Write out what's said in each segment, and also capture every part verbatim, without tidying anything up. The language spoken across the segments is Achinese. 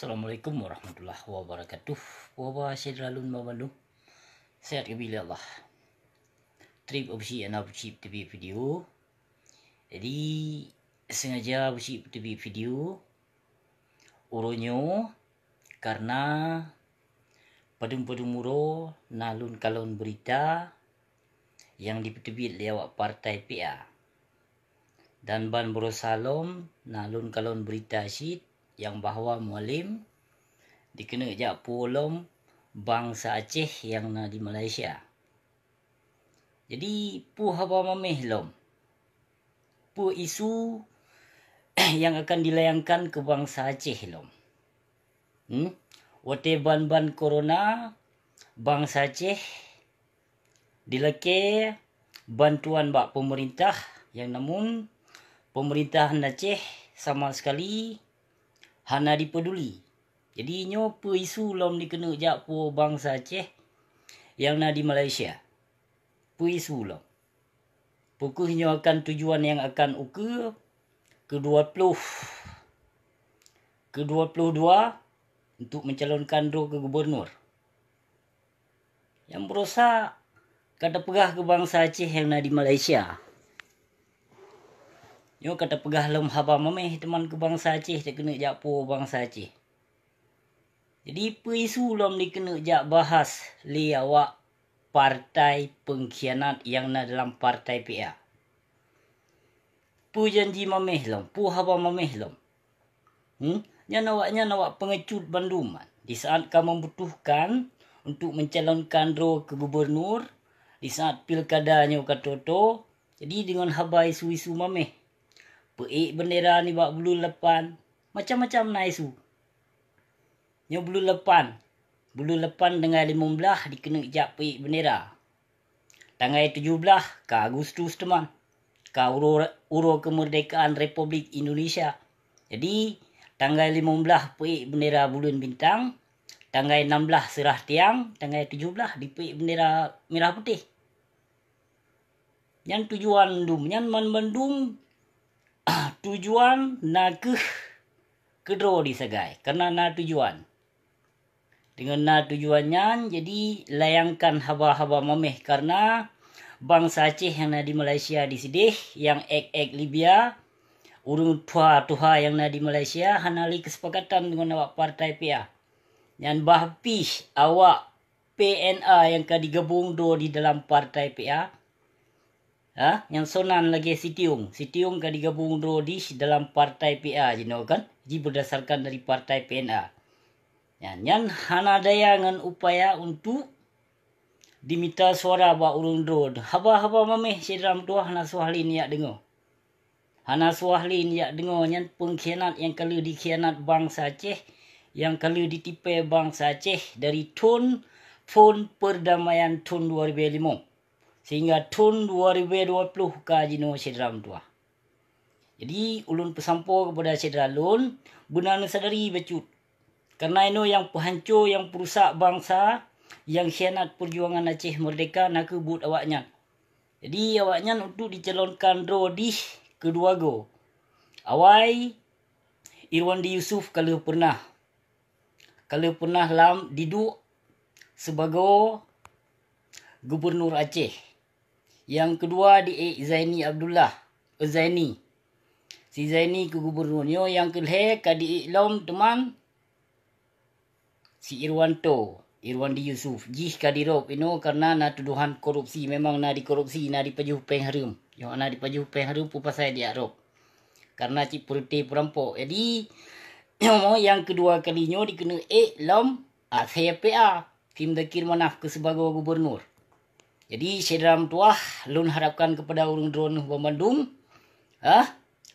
Assalamualaikum warahmatullahi wabarakatuh. Puhaba syedara lôn banmandum. Sehat keubiet lé Allah. Treb Abusyik hana Abusyik teubiet video. Jadi, sengaja Abusyik teubiet video uroe nyoe karena padum-padum uroe na lôn kalon beurita nyang jipeuteubiet lé awak partai P A. Dan ban baroesa lom na lôn kalon beurita cit nyang bahwa Mualem dikeuneuk jak puwoe lom bansa Aceh nyang na di Malaysia. Jadi, peue haba maméh lom? Peue isu nyang akan dilayangkan keu bansa Aceh lom? Hmm? Watée ban-ban corona, bansa Aceh dilakée bantuan bak peumeurintah, nyang namun peumeurintah Aceh sama sekali hana jipeuduli. Jadi, nyoe peue isu lom dikeuneuk jak puwoe bansa Aceh nyang na di Malaysia? Peue isu lom? Peu kheueh nyoe akan tujuan nyang akan ukeue keu dua ploh, keu dua ploh dua untuk mencalonkan droe keu gubernur? Nyang baroesa ka tapeugah keu bansa Aceh nyang na di Malaysia. Nyoe ka tapeugah lom haba maméh teuma keu bansa Aceh, takeuneuk jak puwoe bansa Aceh. Jadi, peue isu lom dikeuneuk jak bahas lé awak partai pengkhianat nyang na dalam partai P A? Peue janji maméh lom? Peue haba maméh lom? Hmm? Nyan awaknyan awak peungecut bandum. Di saat ka membutuhkan untuk mencalonkan droe keu gubernur, di saat pilkada nyoe ka toe-toe, jadi deungon haba isu-isu maméh. Peuék bendera nibak buleuen lapan, macam-macam na isu. Nyoe buleuen lapan. Buleuen lapan tanggai limong blaih dikeuneuk jak peuék bendera. Tanggai tujoh blaih ka Agustus teuma, ka uroe, uroe keumeurdekaan Republik Indonesia. Jadi, tanggai limong blaih peuék bendera buleuen bintang, tanggai nam blaih seurah tiang, tanggai tujoh blaih dipeuék bendera mirah putéh. Nyan tujuan dum, nyan man bandum tujuan na kheueh keudroe di sagai, karena na tujuan. Deungon na tujuan nyan, jadi layangkan haba-haba maméh, karena bansa Aceh nyang na di Malaysia disideh, nyang ék-ék Libya, ureuëng tuha-tuha nyang na di Malaysia hana lé keusepakatan deungon awak partai P A. Nyan bah pih awak P N A nyang ka digabong droe di dalam partai P A. Ha, nyang sonan lagée Sitiong. Sitiong ka digabong droe di dalam partai P A jinoe kan, ji berdasarkan dari partai P N A. Nyan, nyan hana daya ngon upaya untuk dimita suara bak ureuëng droe. Haba-haba maméh syedara meutuwah hana suah lé neujak deungoe. Hana suah lé neujak deungoe nyan pengkhianat nyang ka lheueh dikhianat bansa Aceh, nyang ka lheueh ditipée bansa Aceh dari thon phon perdamaian thon dua ribu lima. Sehingga thon dua ribu dua puluh ka jinoe syedara meutuwah. Jadi, ulôn peusampoe keupada syedara lôn, beuna neusadari bacut. Karena inoe nyang peuhanco, nyang peurusak bansa, nyang khianat peujuangan Aceh Merdeka na kheueh buet awaknyan. Jadi, awaknyan untuk dicalonkan droe dih keudua goe. Awai, Irwandi Yusuf ka lheueh peureunah, ka lheueh peureunah lam diduek sibagoe gubernur Aceh. Nyang keudua diék Zaini Abdullah, eh, Zaini. Si Zaini keu gubernur nyoe, nyang keulhée ka diék lom teuma si Irwanto, Irwandi Yusuf. Jih ka dirôb inoe karena na tudohan korupsi. Memang na dikorupsi, na dipajoh péng hareuem. Nyoe na dipajoh péng hareuem, peue pasai dijak rôb? Karena cit peureute peurampok. Jadi, nyoe nyang keudua kali nyoe dikeuneuk ék lom asai P A, Hakim Zakir Manaf keu sibagoe gubernur. Jadi, syedara meutuwah, lôn harapkan keupada ureuëng droeneueh banmandum, ah,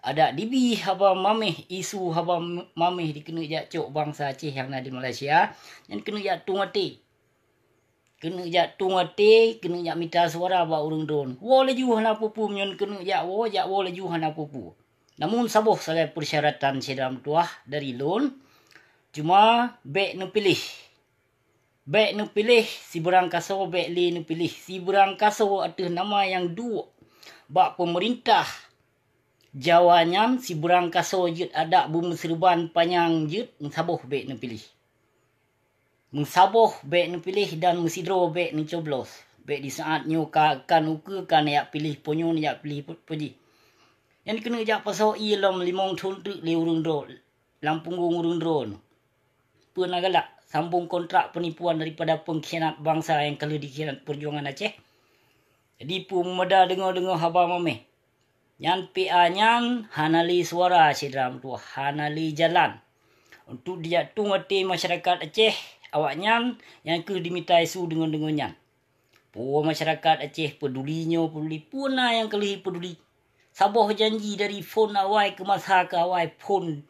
adak dibi haba maméh, isu haba maméh dikeuneuk jak cok bansa Aceh nyang na di Malaysia, nyan keuneuk jak tueng até. Keuneuk jak tueng até, keuneuk jak mita suara bak ureuëng droen. Woe laju hana peue-peue, meunyoe keuneuk jak woe, jak woe laju hana peue-peue. Namun saboh sagai peusyaratan syedara meutuwah dari lôn, cuma bék neupiléh. Bék neupiléh sibeurang kasoe, bék lé neupiléh sibeurang kasoe ateueh nama nyang duek bak peumeurintah Jawa nyan siburang kasoe jeuet adak beumeuseureuban panyang jeuet meusaboh bék neupiléh. Meusaboh bék neupiléh dan meusidroe bék neucoblos. Bék di saát nyoe ka, ka ukeue ka neujak piléh po nyoe neujak piléh po jih. Nyan keuneuk jak pasoe ié lom limong thon teuk lé ureuëng droe lam punggong ureuëng droe nyoe. Peue na galak sambong kontrak peunipuan daripada pengkhianat bansa nyang ka lheueh dikhianat peujuangan Aceh? Jadi peue meumada deungoe-deungoe haba maméh. Nyan P A nyan hana lé suara syedara meutuwah, hana lé jalan. Untuk dijak tueng até masyarakat Aceh, awaknyan nyang keuh dimita isu deungon-deungon nyan. Peue masyarakat Aceh peuduli nyoe peuduli, peue na nyang ka lheueh peuduli. Saboh janji dari phon awai keu masa keu awai phon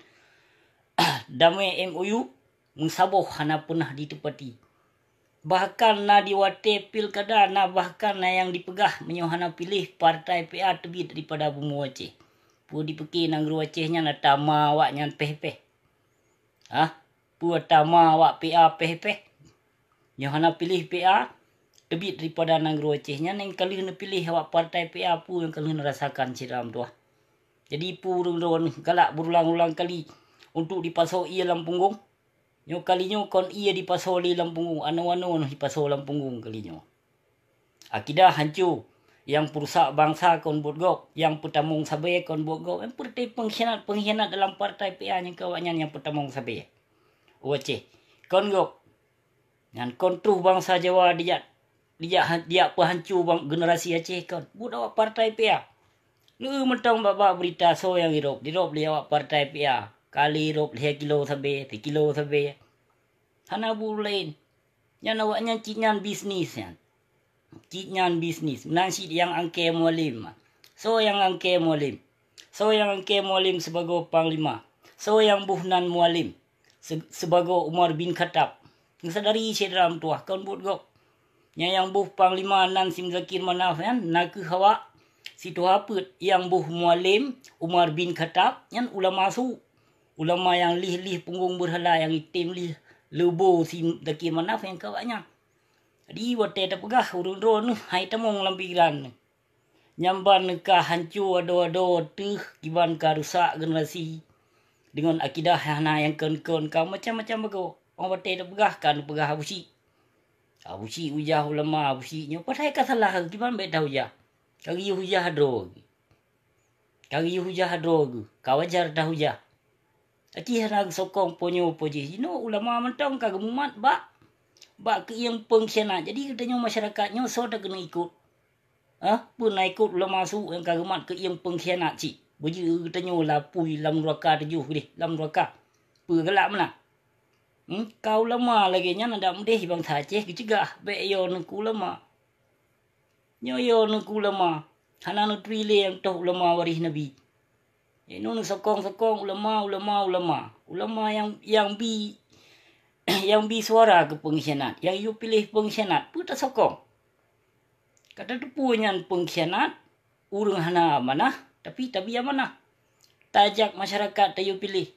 damé M O U, meusaboh hana peunah jiteupati. Bahkan na di watée pilkada na bahkan na nyang jipeugah meunyoe hana piléh partai P A teubiet daripada bumoe Aceh. Peue jipeuke nanggroe Aceh nyan atra ma awaknyan péh-péh? Hah? Peue atra ma awak P A péh-péh? Nyoe hana piléh P A teubiet daripada nanggroe Aceh nyan nyang ka lheueh neupiléh awak partai P A peue nyang ka lheueh neurasakan syedara meutuwah. Jadi peue ureuëng droe galak beurulang-ulang kali untuk jipasoe ié lam punggong? Nyoe kali nyoe kon ié jipasoe lé lam punggong, anoe-anoe jipasoe lam punggong kali nyoe. Akidah hanco, nyang peurusak bansa kon buet gob, nyang peutamong sabe kon buet gob, nyang peureute pengkhianat-pengkhianat dalam partai P A nyang keu awaknyan nyang peutamong sabe. U Aceh, kon gob. Nyan kon troh bansa Jawa dijak, dijak, dijak peuhanco bang, generasi Aceh kon. Buet awak partai P A. Lheueh mantong bak-bak beurita soe nyang irop, dirop lé awak partai P A. Kali irop lhée kilo sabe, sikilo sabe. Hana buet laén. Nyan awaknyan cit nyan bisnis nyan. Cit nyan bisnis. Meunan cit nyang angkée Mualem. Soe nyang angkée Mualem? Soe nyang angkée Mualem sibagoe panglima? Soe nyang boh nan Mualem se-, sibagoe Umar bin Khattab? Neusadari syedara meutuwah kon buet gob. Nyang, nyang boh panglima nan si Muzakir Manaf nyan na kheueh awak si tuha peuet, nyang boh Mualem Umar bin Khattab nyan ulama su. Ulama nyang lih-lih punggong beurhala nyang item lih leubo si Muzakir Manaf nyang keu awaknyan. Jadi watée tapeugah ureuëng droe neuh hai tamong lam pikiran neuh. Nyang ban neuka hanco adoe-adoe teuh kiban ka rusak generasi deungon akidah hana nyang kon-kon ka macam-macam bagoe. Óh watée tapeugah ka neupeugah Abusyik. Abusyik ujah ulama, Abusyik nyoe padahai ka salah kiban bék taujah. Ka geuyue hujah droe. Ka geuyue hujah droe geuh, ka wajar tahujah. Aci hana geusokong ponyoe pojih jinoe ulama mantong ka geumumat bak, bak keuieng pengkhianat. Jadi geutanyoe masyarakat nyoe soe takeuneuk ikot? Hah? Peue na ikot ulama su nyang ka geumat keuieng pengkhianat cit? Beujeuet geutanyoe lapui lam nuraka tujoh gleh, lam nuraka. Peue galak meunan? Hmm? Ka ulama lagée nyan adak meudeh bansa Aceh geuceugah bék yo neukeu ulama. Nyoe yo neukeu ulama, hana neuturi lé nyang toh ulama waréh Nabi. Inoe neusokong-sokong ulama, ulama, ulama. Ulama nyang, nyang bi, nyang bi suara keu pengkhianat, nyang yue piléh pengkhianat, peue tasokong? Ka tateupeue nyan pengkhianat, ureuëng hana amanah, tapi tabi amanah. Tajak masyarakat tayue piléh.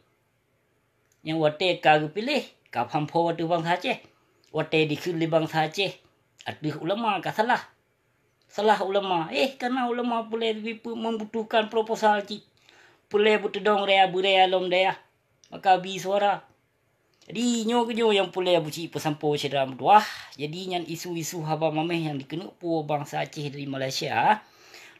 Nyang watée ka geupiléh, ka phamphom ateueh bansa Aceh. Watée dikheun lé bansa Aceh, ateueh ulama ka salah. Salah ulama, eh, kana ulama peureulée membutuhkan proposal cit. Peureulée beuteudong raya beuraya lom dayah. Maka bi suara. Jadi, nyoe keunyoe nyang peureulée Abusyik peusampoe syedara meutuwah. Jadi, nyan isu-isu haba maméh nyang dikeuneuk puwoe bansa Aceh dari Malaysia.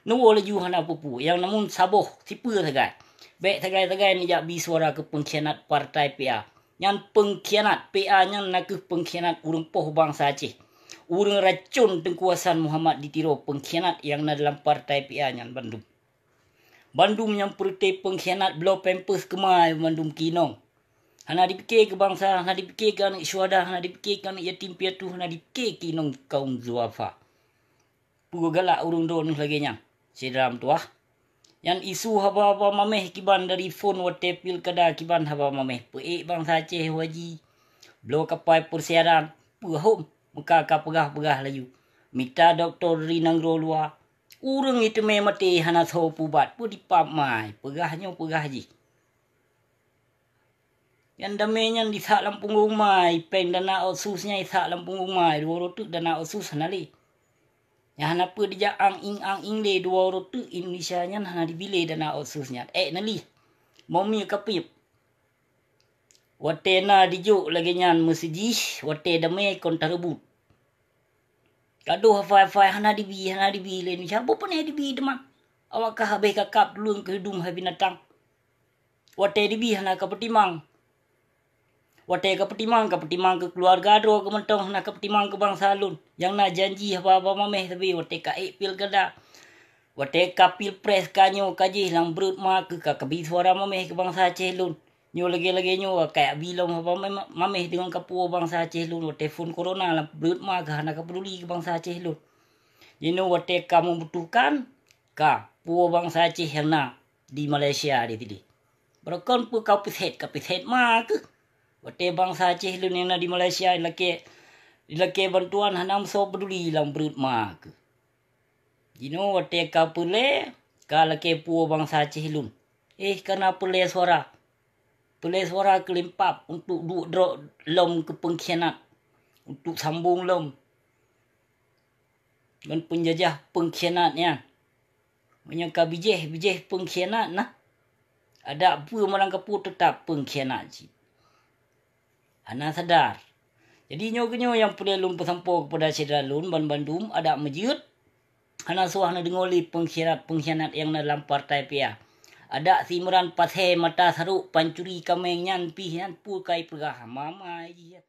Neuwoe laju hana peue-peue, nyang namun saboh, sipeue sagai. Bék sagai-sagai neujak bi suara keu pengkhianat partai P A. Nyan pengkhianat, P A nyan nakeuh pengkhianat ureuëng poh bansa Aceh. Ureuëng racon Teungku Hasan Muhammad di Tiro pengkhianat nyang na dalam partai P A nyan bandum. Bandum nyang peureute pengkhianat bloe pampers keumai bandum keu inong. Hana dipike keu bansa, hana dipike keu aneuëk syuhada, hana dipike keu aneuëk yatim piatu, hana dipike keu inong kaum duafa. Peue galak ureuëng droeneueh lagée nyan, syedara meutuwah? Nyan isu haba-haba maméh kiban dari phon watée pilkada kiban haba maméh peuék bansa Aceh waji. Bloe kapai peusiaran, peue hom meuka ka peugah-peugah laju. Mita dokto dari nanggroe luwa. Ureuëng iteumé maté hana soe peubat, peue dipap mai, peugah nyoe peugah jih. Nyan damé nyan disak lam punggong mai, péng dana otsus nyan isak lam punggong mai, dua uroe teuk dana otsus hana lé. Nyang hana peue dijak ang-ing-ang-ing lé dua uroe teuk Indonesia nyan hana dibilé dana otsus nyan. Ék neulih. Momi kapiep. Watée na dijok lagée nyan meuseujih, watée damé kon tareubot. Gadoh hafai-hafai hana dibi, hana dibi lé Indonesia. Bukon dibi teuma. Awak ka habéh kakab lueng keu dum hai binatang. Watée dibi hana kapeutimang. Watée kapeutimang, kapeutimang keu keuluwarga droe keuh mantong, hana kapeutimang keu bansa lôn. Nyang na janji haba-haba maméh sabe watée ka ék pilkada. Watée ka pilpres ka nyoe ka jih lam breuet ma keuh ka kabi suara maméh keu bansa Aceh lôn. Nyoe lagée-lagée nyoe ka abi lom haba ma-, maméh deungon kapuwoe bansa Aceh lôn watée phon corona lam breuet ma keuh hana kapeuduli keu bansa Aceh lôn. Jinoe watée ka meubutuhkan, ka puwoe bansa Aceh nyang na di Malaysia di sideh. Barokon peue ka peuset, ka peuset ma keuh. Watée bansa Aceh lôn nyang na di Malaysia lakée, lakée bantuan hana meusoe peuduli lam breuet ma keuh. Jinoe watée ka peulée, ka lakée puwoe bansa Aceh lôn. Eh, kana peulée suara. Peulée suara keulimpab untuk duek droe lom keu peungkhianat. Untuk sambong lom ngon peunjajah peungkhianat nyan. Meunyoe ka bijéh, bijéh peungkhianat nah. Adak peue malam kapot teutap peungkhianat cit. Hana sadar. Jadi nyoe keunyoe nyang peureulée lôn peusampoe keupada syedara lôn banmandum adak meujeuet. Hana soe hana deungoe lé peungkhianat-peungkhianat nyang na lam partai P A. Adak si Imran Pasé mata sarok pancuri kaméng nyan pih nyan peue ka ipeugah mama jih.